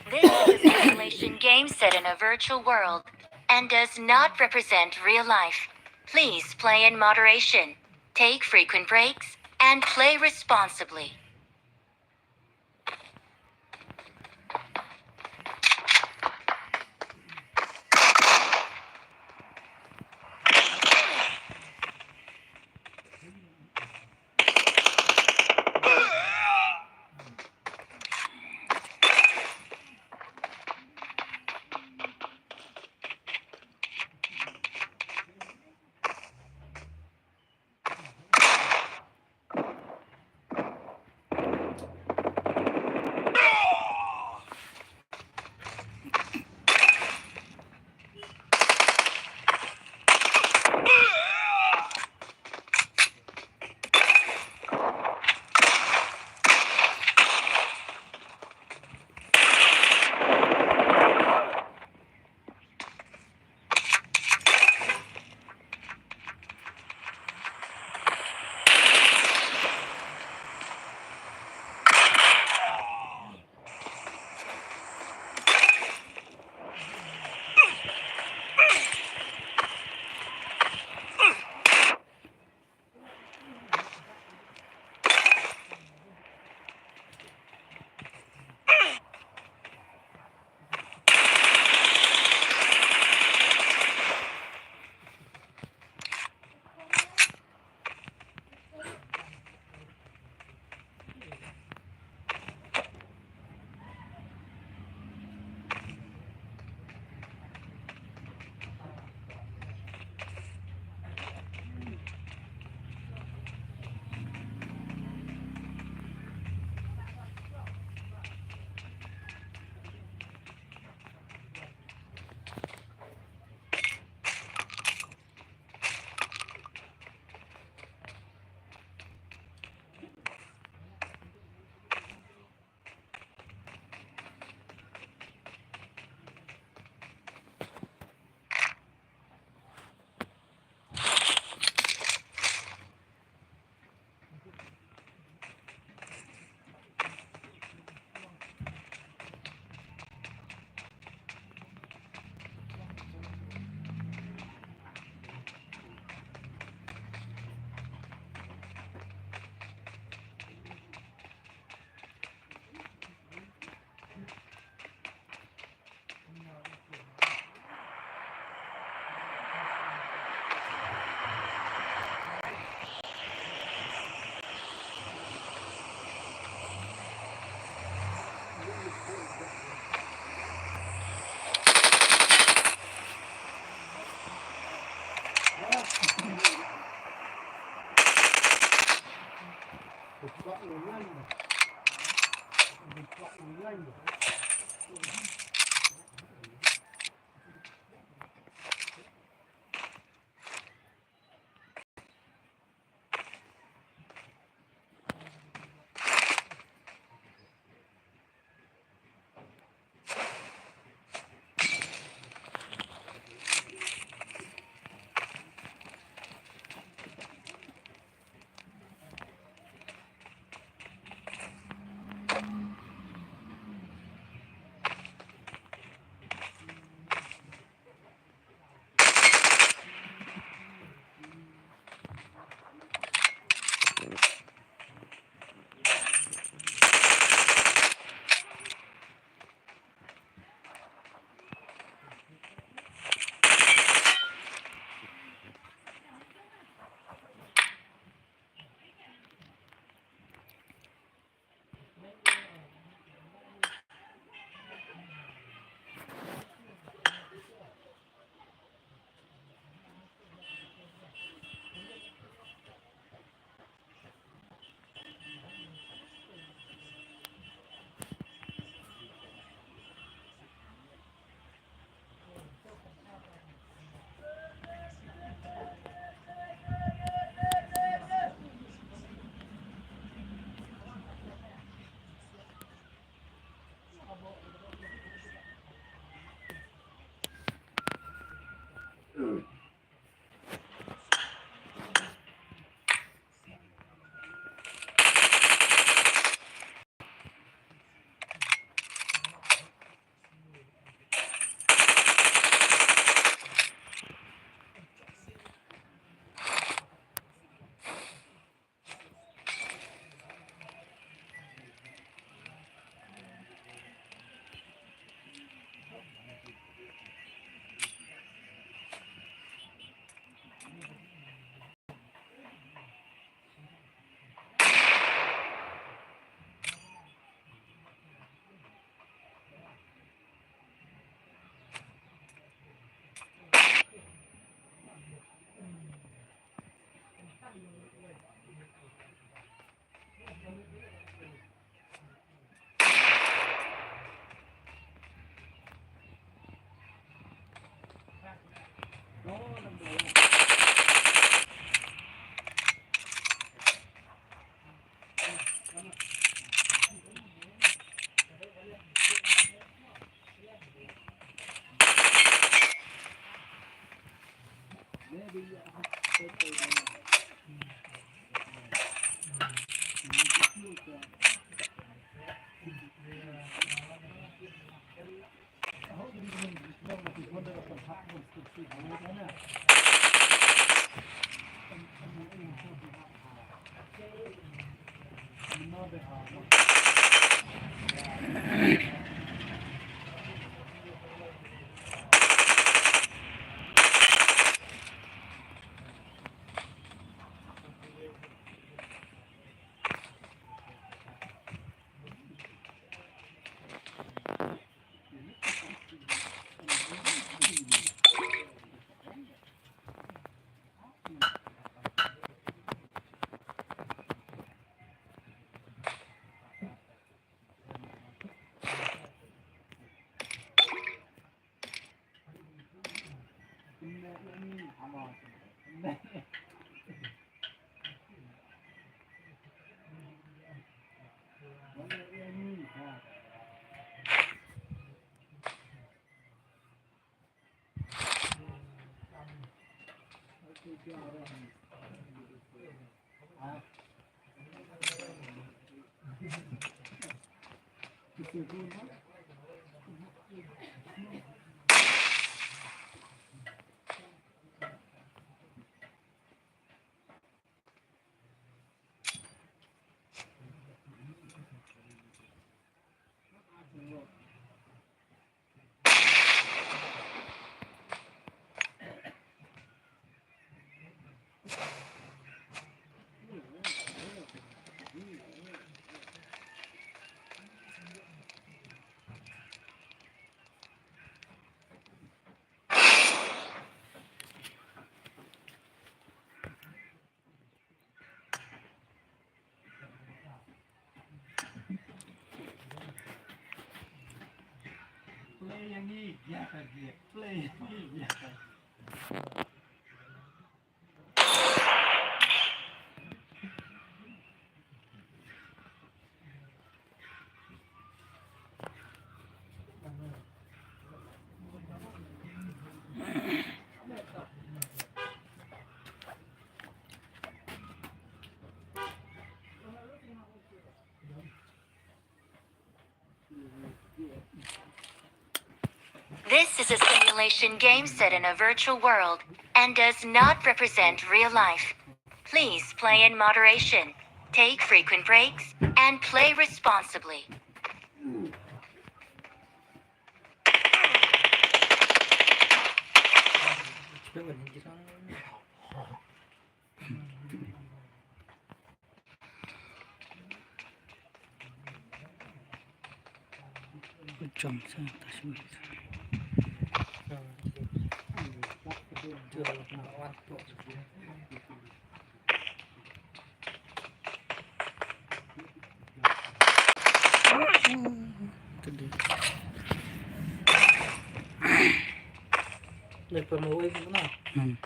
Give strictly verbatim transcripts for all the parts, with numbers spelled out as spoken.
This is a simulation game set in a virtual world and does not represent real life. Please play in moderation, take frequent breaks, and play responsibly. Play yang ni, ya, tak dia. Play yang ni, ya, tak dia. This is a simulation game set in a virtual world and does not represent real life. Please play in moderation, take frequent breaks, and play responsibly. Dei pynmawei kumno? Hmm.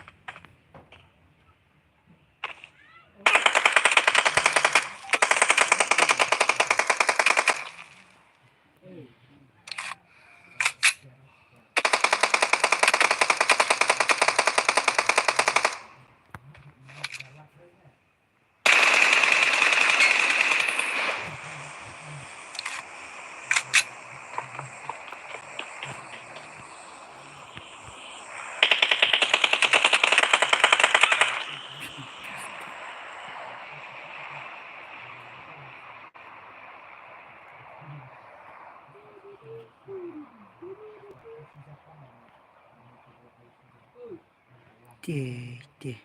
Te, te.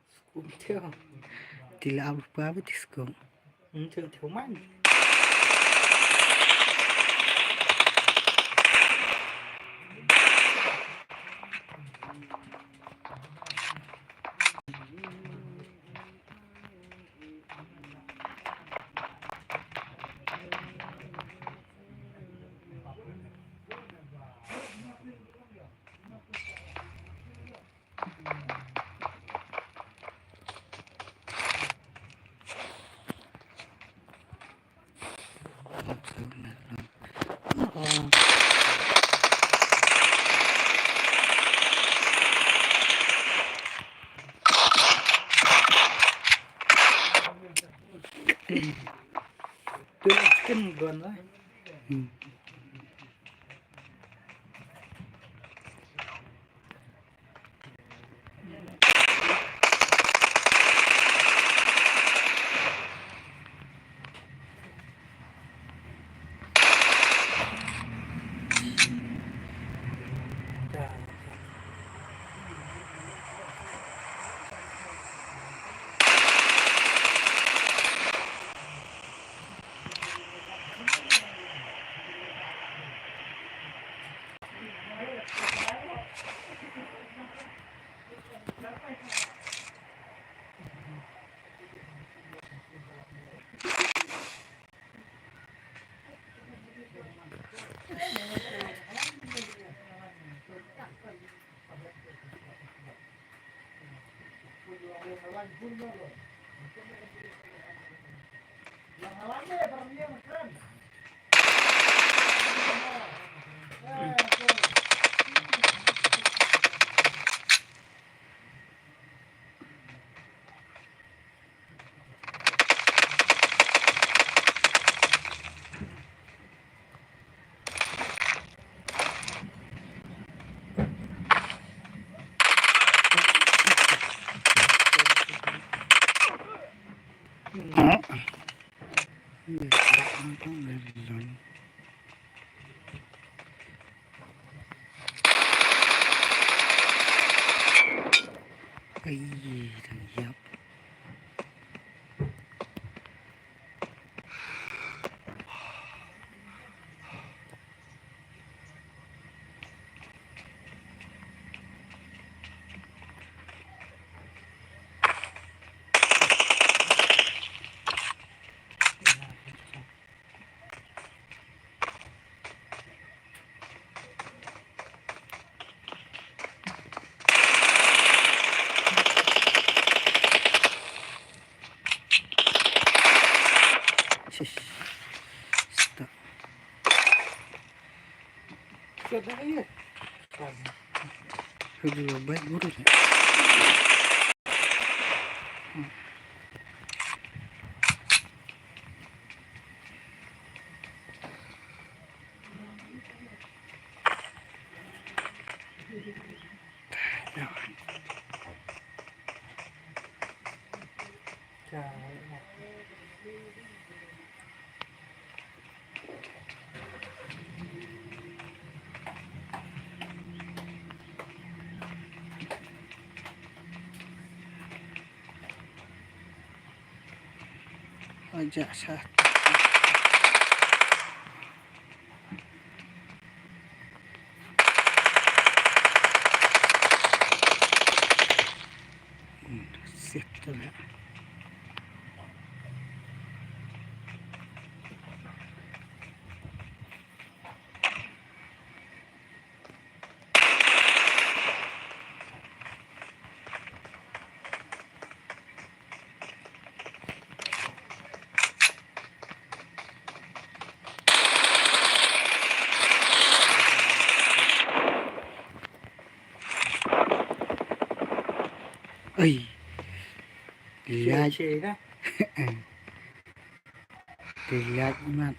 Skum te. Te la ap pa ba te skum. Hmm, te, te man. Don lah. Hmm. Ai, tang ïap. Shish. Stop. Aduh, baik buruk ya. Aja sah. Hmm, siap tu lah. Ai. Liat. Liat mat.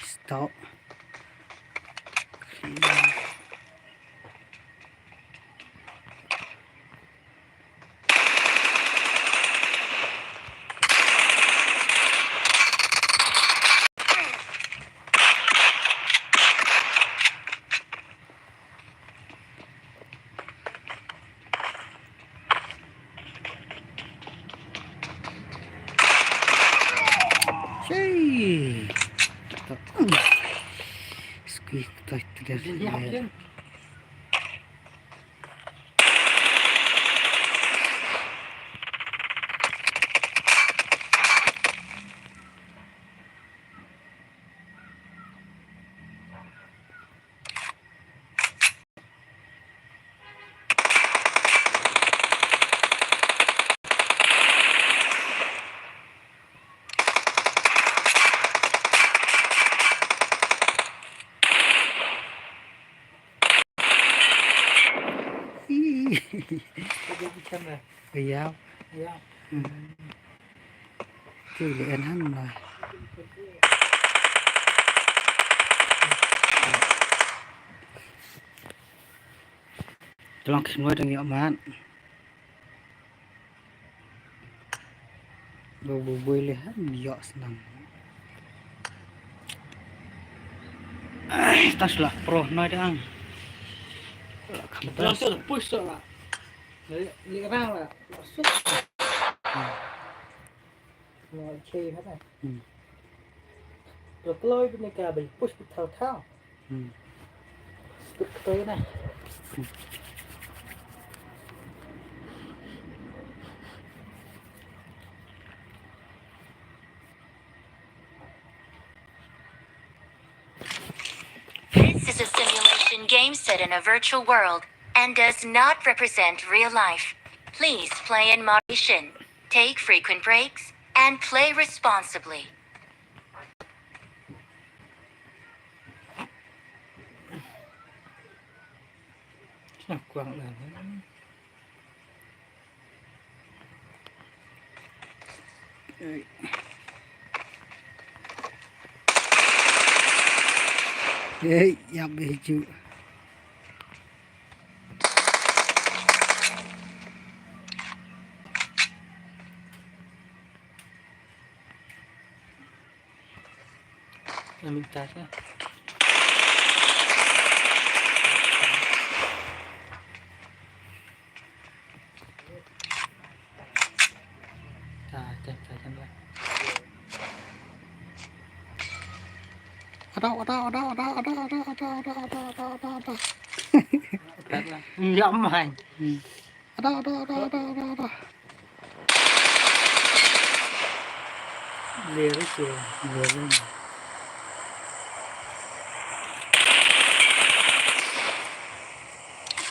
Stop. Shei. Squeak, tight, tight. Ïa. Ïa. Hmm. Ki le en han la. Tolong ki noi dang ïoh mat. Bu bu bui le han ïoh snam. Ai, tas la pro noi dang. Langsung push la. Li rang la. Langsung. Hmm. Mo che ha ta. Hmm. Lo kloi bini ka bai push pi thau thau. Hmm. Push kloi na. Hmm. This is a simulation game set in a virtual world and does not represent real life. Please play in moderation, take frequent breaks, and play responsibly. Kwang na. Ei, ïap beh ju. Amin ta ta. Ta ta ta ta. Ada, ada, ada. Tat la. Ïa mai. Hmm. Ada, ada, ada, ada, ada, ada. Ler ïa ki, ler ïa.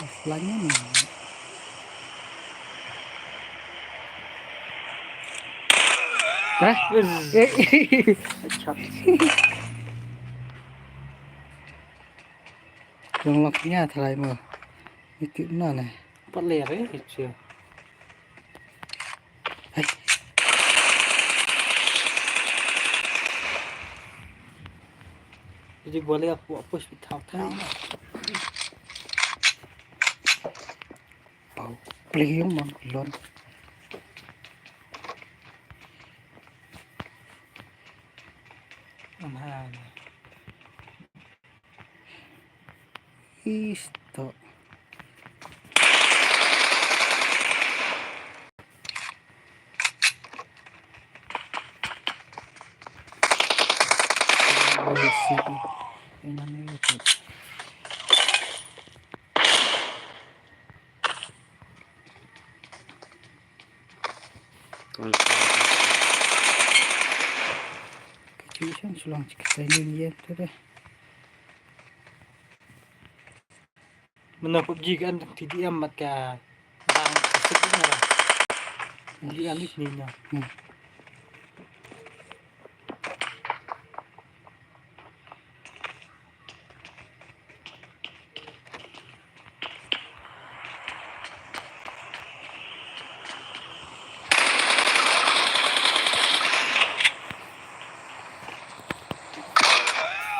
Offline ni. Hah? Eh. Headshot. Long lok nya tharai mo. Itu na ne. Pat ler eh, kecil. Hai. Jadi gua lihat gua push di thau-thau. Pau, play yung man kulon. Mana? Isto. Ka ju shan shulang chi ka training ïa tu de. Mynno PUBG ka em T D M bad ka rang sik na. T D M ni ni na. Hmm.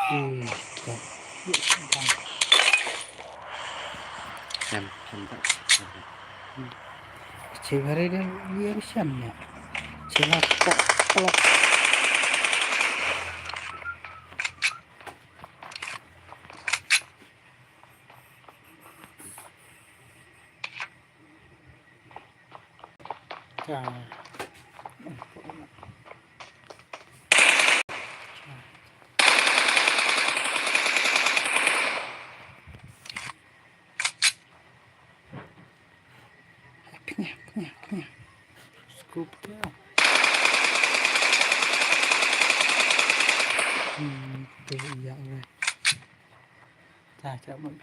Hmm, tak. Em, em, tak. Cewek hari dia, dia sian ya. Cewek kok, kok. Pynïa, pynïa, pynïa. Scoop dia. Hmm, tu ya, alright. Ta, ta, mun.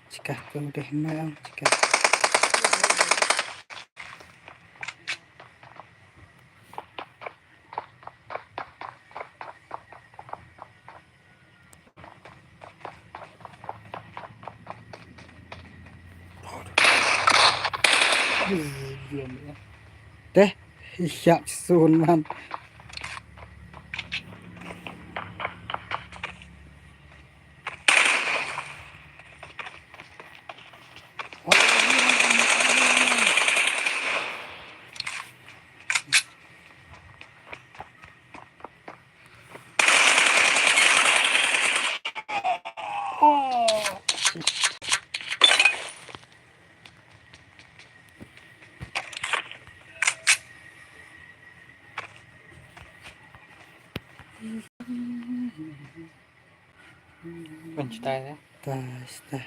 Chika, tu deh na, chika. Te, yak sun man. Panchtai ya. Panchtai.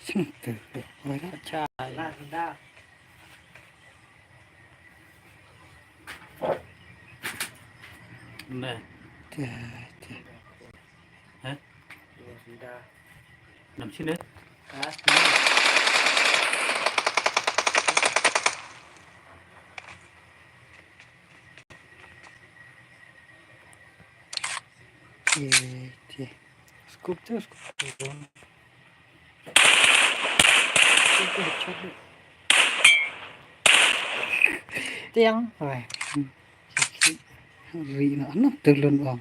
Sing tu. Acha. Nè. Te, te. Hah? Nam sini. Hah? Te, te. Scoop tu, scoop tu. Tiang. Oi. Ri na, ano, tulun ong.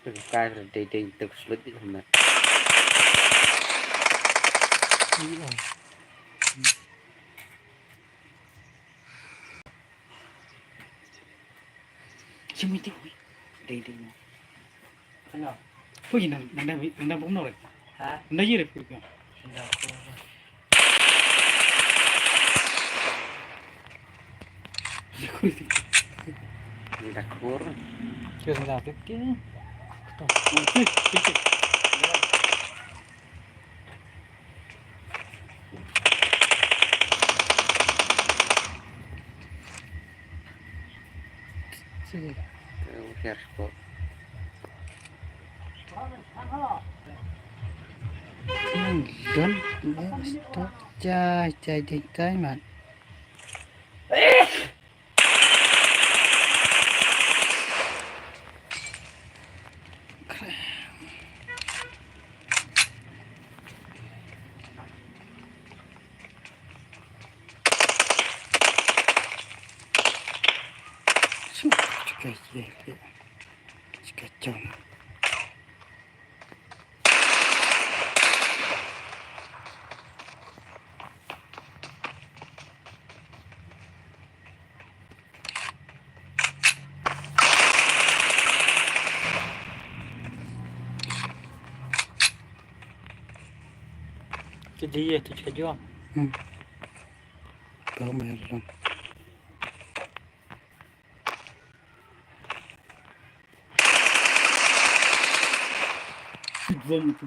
Tuk kai, tuk dei dei, tuk slut di, na. Ri ong. Jimmy, te, hui. Dei, dei, no. Ano? Hui, nang, nang, nang, nang, nang, nang, nang, nang. Ha? Nang, ye, re, hui, nang. Nang, hui. Nang, hui. Nang, hui. Ke, nang, hui, ke. Betul. Hui, hui, hui. Don, stop. Jai, jai, jai, jai, man. Te dei ïa tu cha jong. Hmm. Kau main long. Bom tu.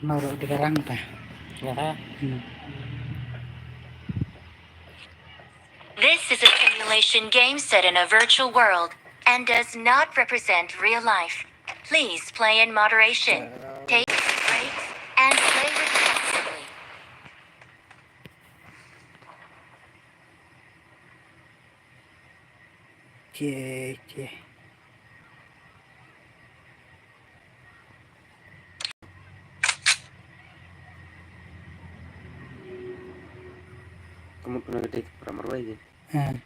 Noro di garang ta. Ya. Hmm. This is a simulation game set in a virtual world and does not represent real life. Please play in moderation. Take breaks and play responsibly. Che, che. Kamu pernah gede pernah marwai je. Hmm.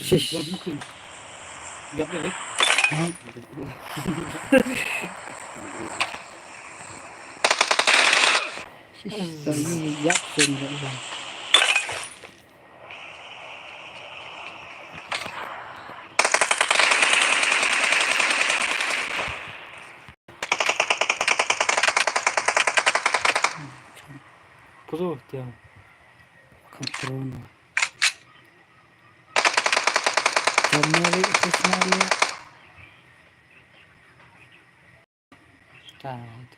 Shish. Shish, tang ïap sien ïap. Kuzo tiang. Control. Jangan lupa subscribe. Start.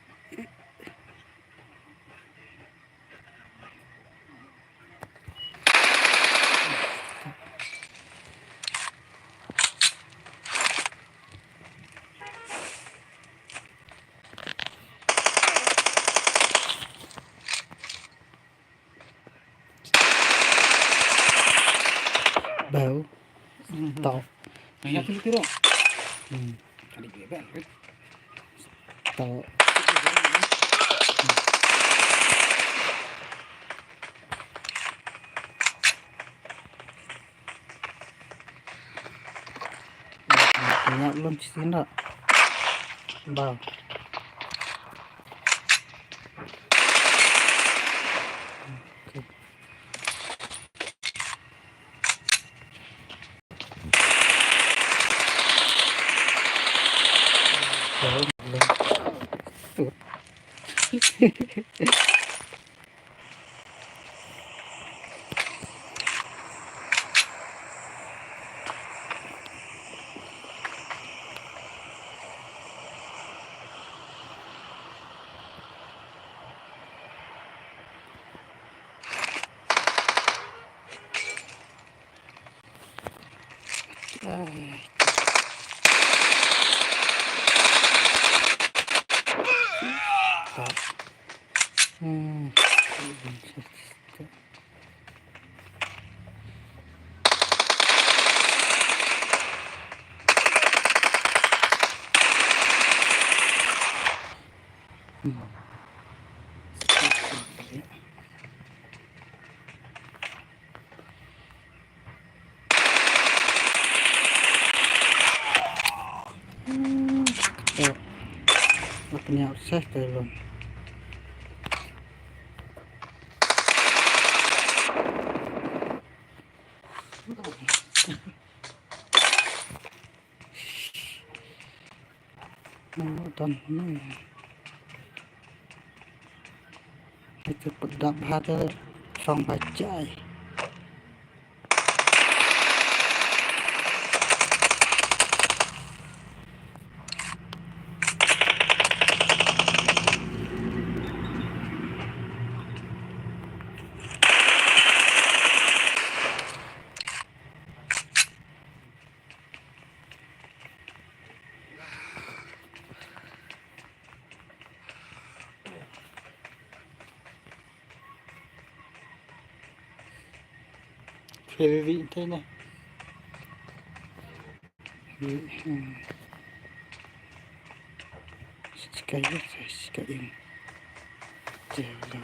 Bau. Tau. Nang yak tu tiro. Hmm. Tadi gue bel. Tau. Nyak lum sini. Bau. Ito pagdap hata song bajai. Phi ri ri te ne. Ri, hmm. Sika ri, sika ri. Te, te.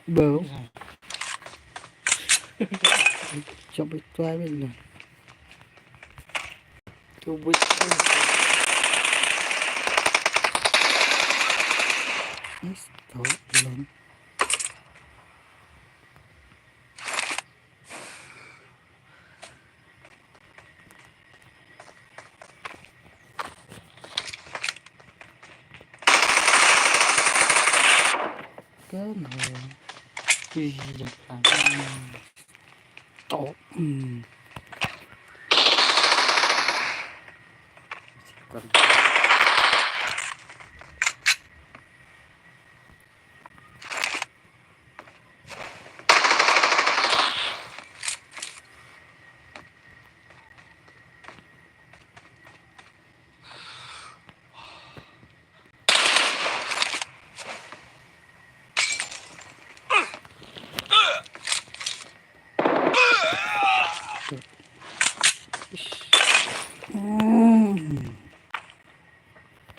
Bro. Chop it try it. Two weeks. Nice. Tau long. Come on. Ui, jangan. Tau. Hmm.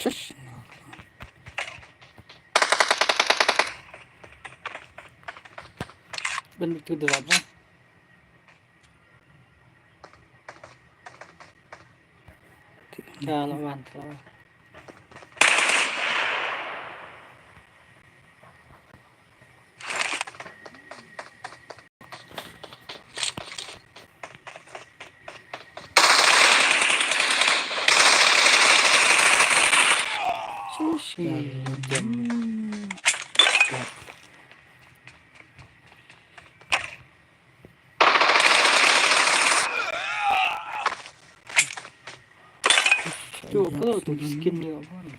Shush. Ban tu de ba. Ka la wan, ka la wan. Sushi. Tu apa tu skin dia apa ni?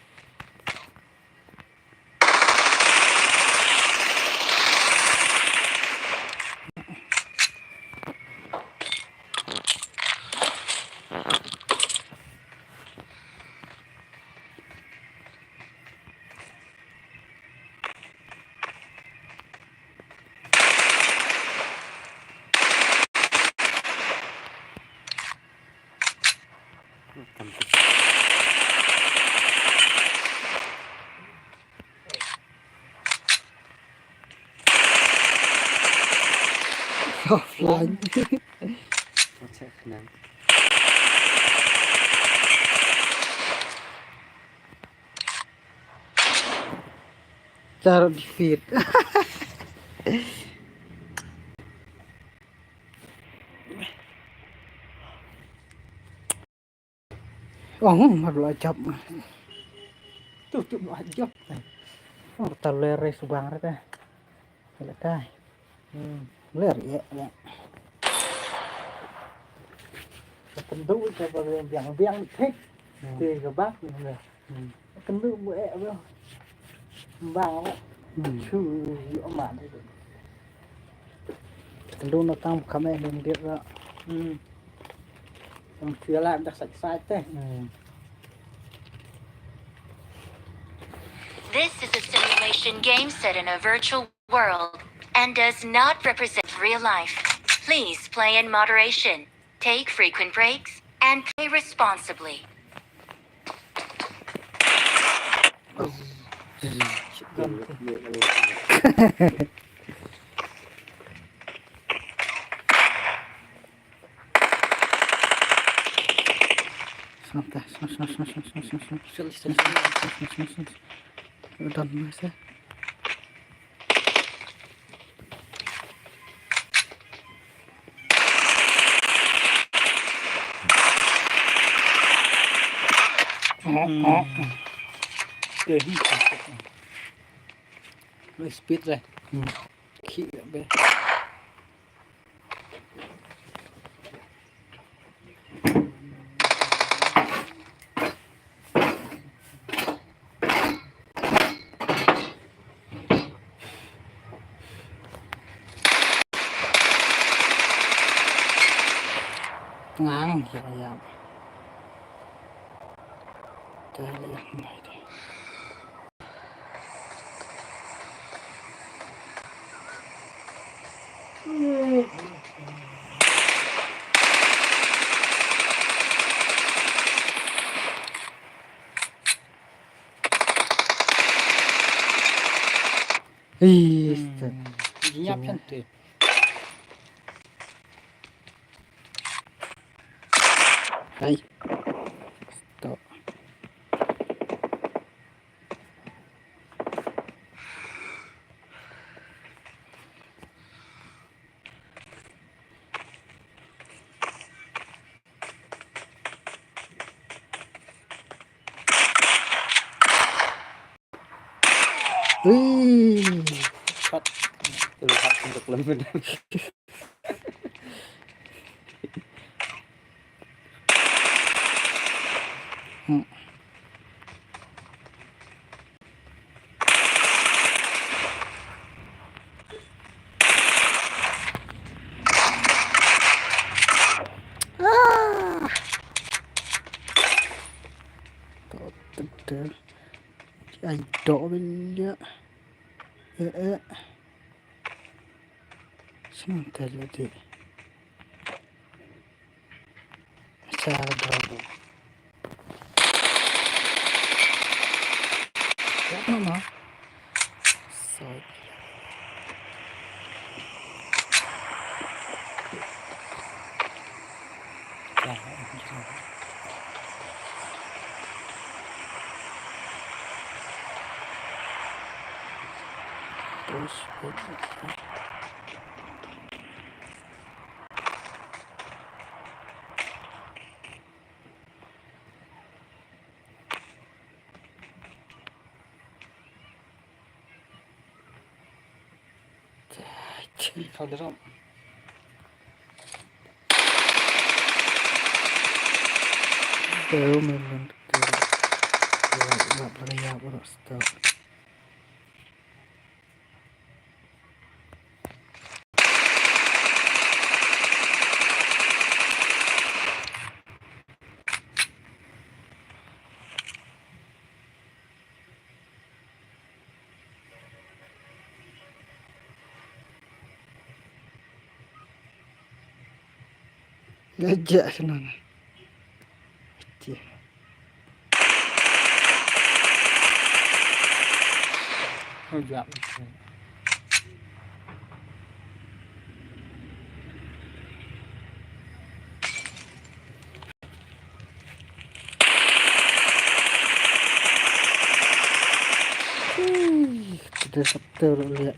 Offline. What's happening? Taruh di feed. Oh, mar la jop. Tu tu la jop. Oh, ta ler re subang re ta. Ler kai. Hmm. Ler ye ye. Kan du ka ba biang biang thik. Hmm. Ti ka ba. Hmm. Kan du bu e ba. Bang ba. Hmm. Chu yu ma de. Kan du na tang ka me ning dit la. Hmm. Kan chu la dak sak sak te. Hmm. This is a simulation game set in a virtual world and does not represent real life. Please play in moderation, take frequent breaks, and play responsibly. Snob ta, snob, snob, snob. Snob, snob, snob. Udah mas ya. Oh, oh. Hmm. Speed lah. Hmm. Khi be. Ngang ya ya. Tele ya. Ih, hmm. Hai. Stop. Ui. Shot. Tu hak untuk lembut. Hmm. Ah. Ai, dok ben dia. Eh, eh. Sini tadi. Cara dok. Mama. Soi. Push, push. Kau derap. Baru main ke lap lap lap lap stop. Ngajak kena na. Ngajak. Kita sabtu dulu ya.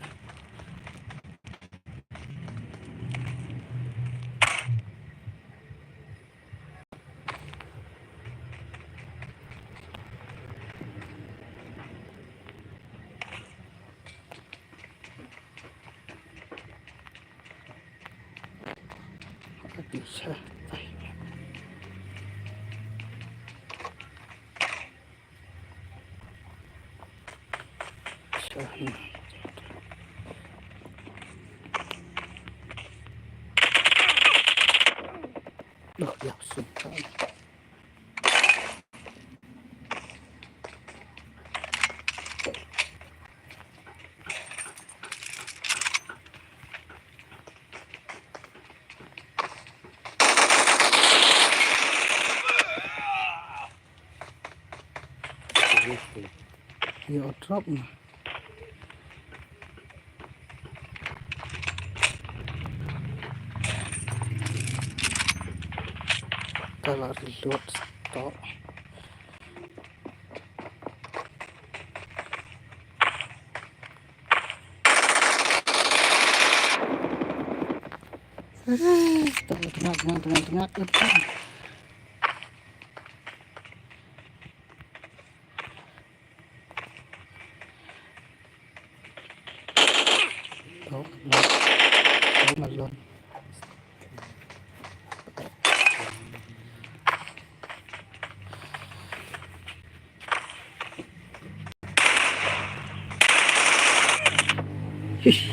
Duh, ya, sumpah. Ïa, drop na. Ka la reload stop. Tengah, tengah, tengah, tengah, tengah. Oh, oh, melon. Hish.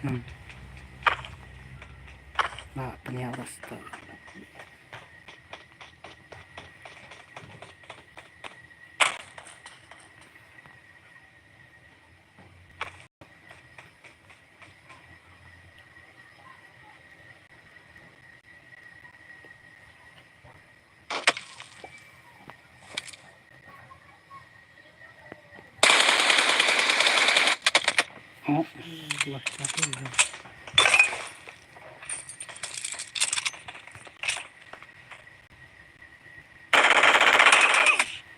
Hmm. Nah, ternyata stop. Oh, wah, satu lagi.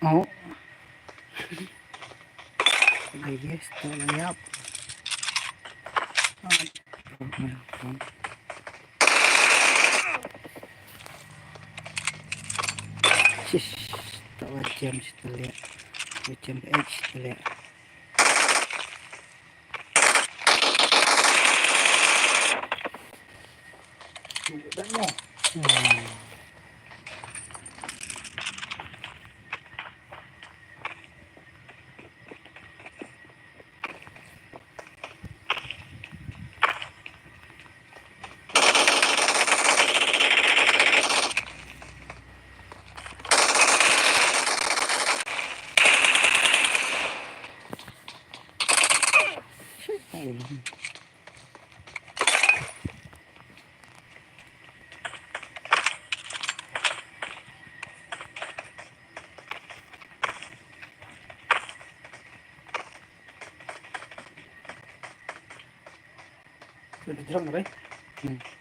Oh. Guys, tak layap. Shish, tak wajib sih terlihat. Wajib H terlihat. Jrong re. Hmm.